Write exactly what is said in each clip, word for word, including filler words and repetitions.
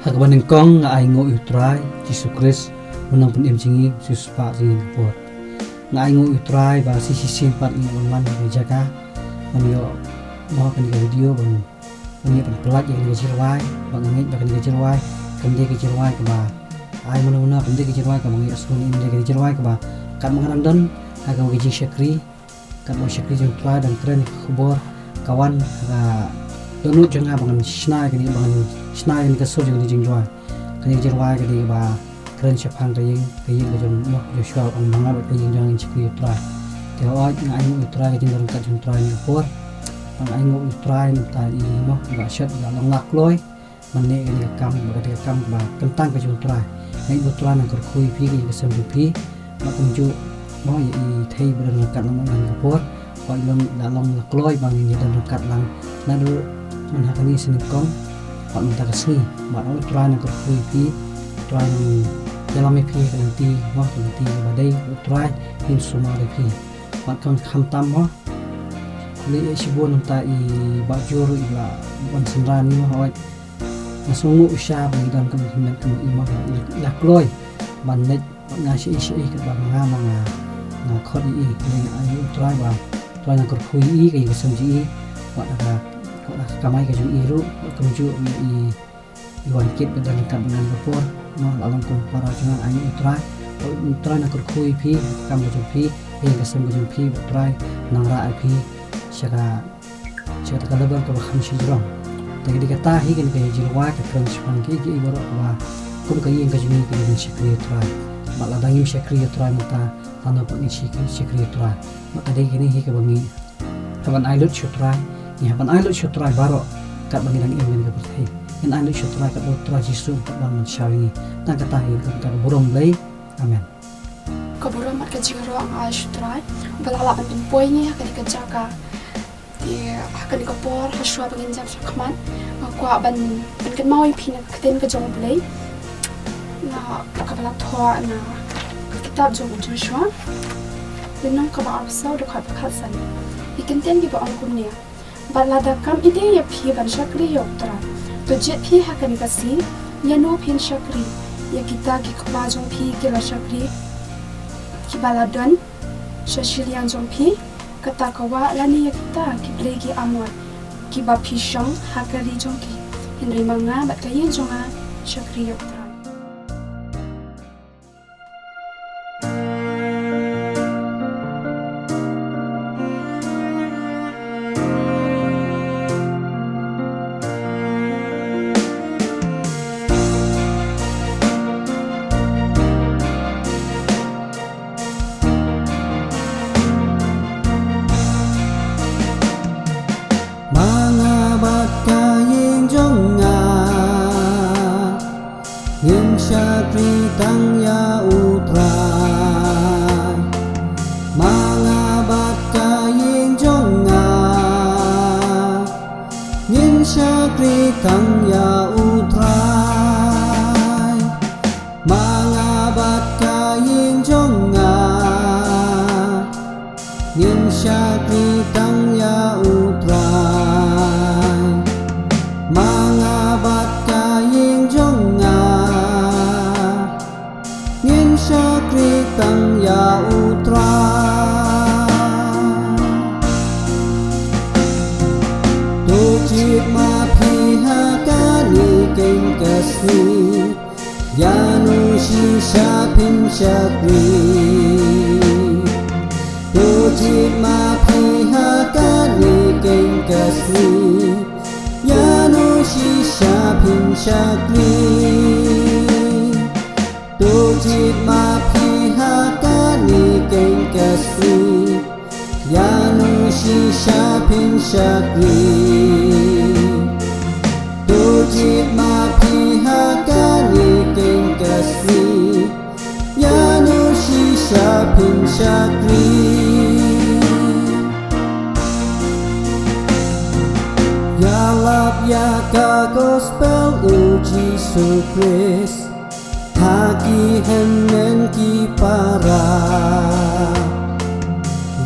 Ha kaba nyngkong nga ainguh ïa u Trai Jisu Khrist, u nongpynim jong ngi, u siewspah jong ngi ha ka por. Nga ainguh ïa u Trai ba shisien pat ngi ïoh ban wan ha kane ka jaka ban ïoh, mo, kane ka video ban, ban ïoh ban pyllait ïa kane ka jingrwai, ba nga ngeit ba kane ka jingrwai kam dei ka jingrwai kaba ai mano mano, kam dei ka jingrwai kaba ngi ïohsngew, kam dei ka jingrwai kaba, katba nga dang don ha kaba ka jingshakri, katba u shakri jong u Trai dang kren ïa ka khubor, ka wan ha ka dohnud jong nga ba ngan shna ïa kane, ba ngan shna ïa kane ka sur jong kane ka jingrwai. Kane ka jingrwai ka dei kaba kren shaphang ka ïing, ka ïing ka jong u Joshua, ong ba nga bad ka ïing jong nga ngin shakri ïa u Trai. Te hooid, nga ainguh ïa u Trai, ka jingdon ryngkat jong u Trai ha kane ka por. Nga ainguh ïa u Trai namar i, mo, i Bah Shet, i la long la kloi ban leh kane ka kam, ba ka dei ka kam ba kyntang ka jong u Trai. Nga ngeit ba u Trai un nang kyrkhu ïa phi, ka ïing ka sem jong phi, bad kumjuh, mo, ïa i Thei ba don ryngkat lang ha kane ka por. Hooid, i la long la kloi ba ngin ïadon ryngkat lang naduh mynha kane ka sien nyngkong bad mynta ka sngi. Bad hooid, u Trai un nang kyrkhu ïa phi, u Trai un nang ïalam ïa phi ha ka lynti, mo, ka lynti kaba dei, u Trai un sumar ïa phi. Bad khamtam, mo, khublei ïa shibun namar i Bah Jur, i la wan synran ïa nga, hooid. Nga sngewnguh shisha ba ngi don kum i hynmen kum i, mo, i la kloi ban leit bad nga shaei shaei, katba ma nga ma nga, nga khot ïa i. Nga ainguh ïa u Trai ba u Trai un nang kyrkhu ïa i, ka ïing ka sem jong i, bad ka, bad ka kamai ka jong i ruh, bad kumjuh ïa i, i Wankit ba don ryngkat bad nga ha kane ka por, mo, la long kum para jong nga. Ainguh ïa u Trai, u Trai un nang kyrkhu ïa phi, ka kam ka jong phi, ka ïing ka sem ka jong phi, bad u Trai un nang rah ïa phi sha ka, sha kata ka level kaba kham shajrong. Te ka dei kata hi kane ka jingrwai ka kren shaphang kiei kiei baroh kaba kum ka ïing ka jong ngi, ka ïing ka shakri ïa u Trai. Bad lada ngim shakri ïa u Trai mynta, lano pat ngin shakri, shakri ïa u Trai? Bad ka dei kane hi kaba ngi hap ban ai lut sha u Trai, ngi hap ban ai lut sha u Trai baroh katba ngi dang im ha kane ka pyrthei. Ngin ai lut sha u Trai katba u Trai Jisu u wan ban shaw ïa ngi. Tang kata hi, kum kata ka burom Blei. Amen. Ka burom bad ka jingïaroh nga ai sha u Trai ba la lah ban pynpoi ïa ngi ha kane ka jaka. Te ha kane ka por, ha shuwa ba ngin jam shakhmat, nga kwah ban pynkynmaw ïa phi na ka ktien ka jong U Blei, na kaba la thoh na ka kitab jong u Joshua, lynnong kaba arphew saw, dkhot ba khatsan. Ki kyntien kiba ong kumne: Bad lada kam ïadei ïa phi ban shakri ïa u Trai, to jied phi ha kane ka sngi ïano phin shakri: ïa kita ki kpa jong phi ki la shakri, kiba la don sha shiliang jong phi, kata ka wah, lane ïa kita ki blei ki Amor, kiba phi shong ha ka ri jong ki. Hynrei ma nga bad ka ïing jong nga, shakri ïa u Trai. Ma nga bad ka ïing jong nga, ngin shakri tang ïa u Trai. Ma nga bad ka ïing jong nga, ngin shakri tang ïa u Trai. Ma nga bad ka ïing jong nga, ngin shakri tang ïa u Trai. Ma nga bad ka ïing jong nga, ngin shakri tang ïa u Trai. To jied ma phi ha kane keiñ ka sngi, ïano shisha phin shakri. To jied ma phi ha kane keiñ ka sngi, ïano shisha phin shakri. To jied ma phi ha kane keiñ ka sngi, ïano shisha phin shakri. To jied ma phi ha kane keiñ ka sngi, ïano shisha phin shakri. Ïalap ïa ka gospel u Jisu Khrist ha ki hynmen ki para.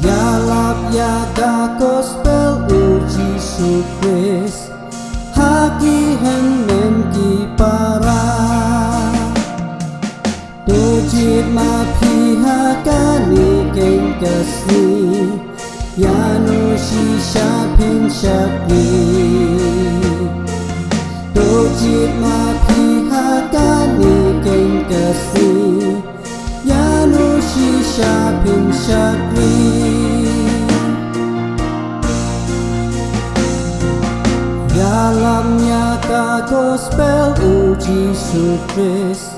Ïalap ïa ka gospel u Jisu Khrist ha ki hynmen ki para. phin shakri. To jied ma phi ha kane keiñ ka sngi, ïano shisha phin shakri. Ïalap ïa ka gospel u Jisu Khrist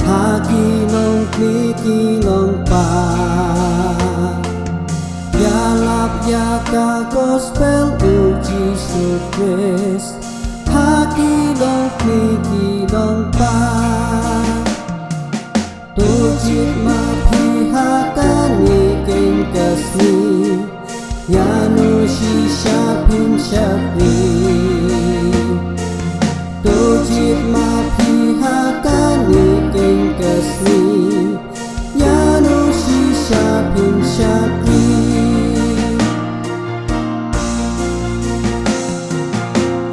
ha ki longkmie ki longpa. Ïalap ïa ka gospel u Jisu Khrist ha ki longkmie ki longpa. To jied ma phi ha kane keiñ ka sngi, ïano shisha phin shakri. To jied ma phi ha kane keiñ ka sngi, ïano shisha phin shakri.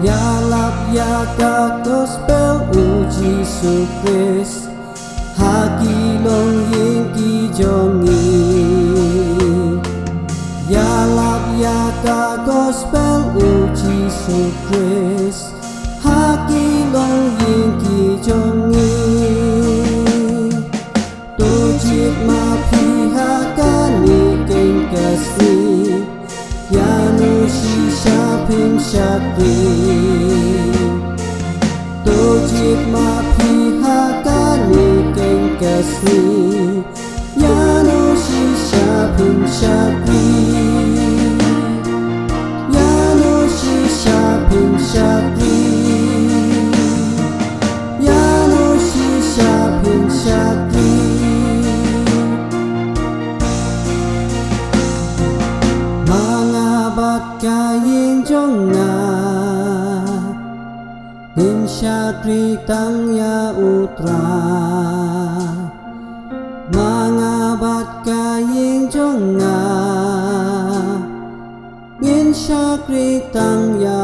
Ïalap ïa ka gospel u Jisu Khrist ha ki longïing ki jong ngi. Ïalap ïa ka gospel u Jisu Khrist ha ki longïing ki jong ngi. To jied ma phi ha kane keiñ ka sngi, ïano shisha phin shakri. To jied ma phi ha kane keiñ ka sngi, ïano shisha phin shakri. Ïano shisha phin shakri. Ïano shisha phin shakri. Ma nga bad ka ïing jong nga, ngin shakri tang ïa u Trai. Ma nga bad ka ïing jong nga, ngin shakri tang ïa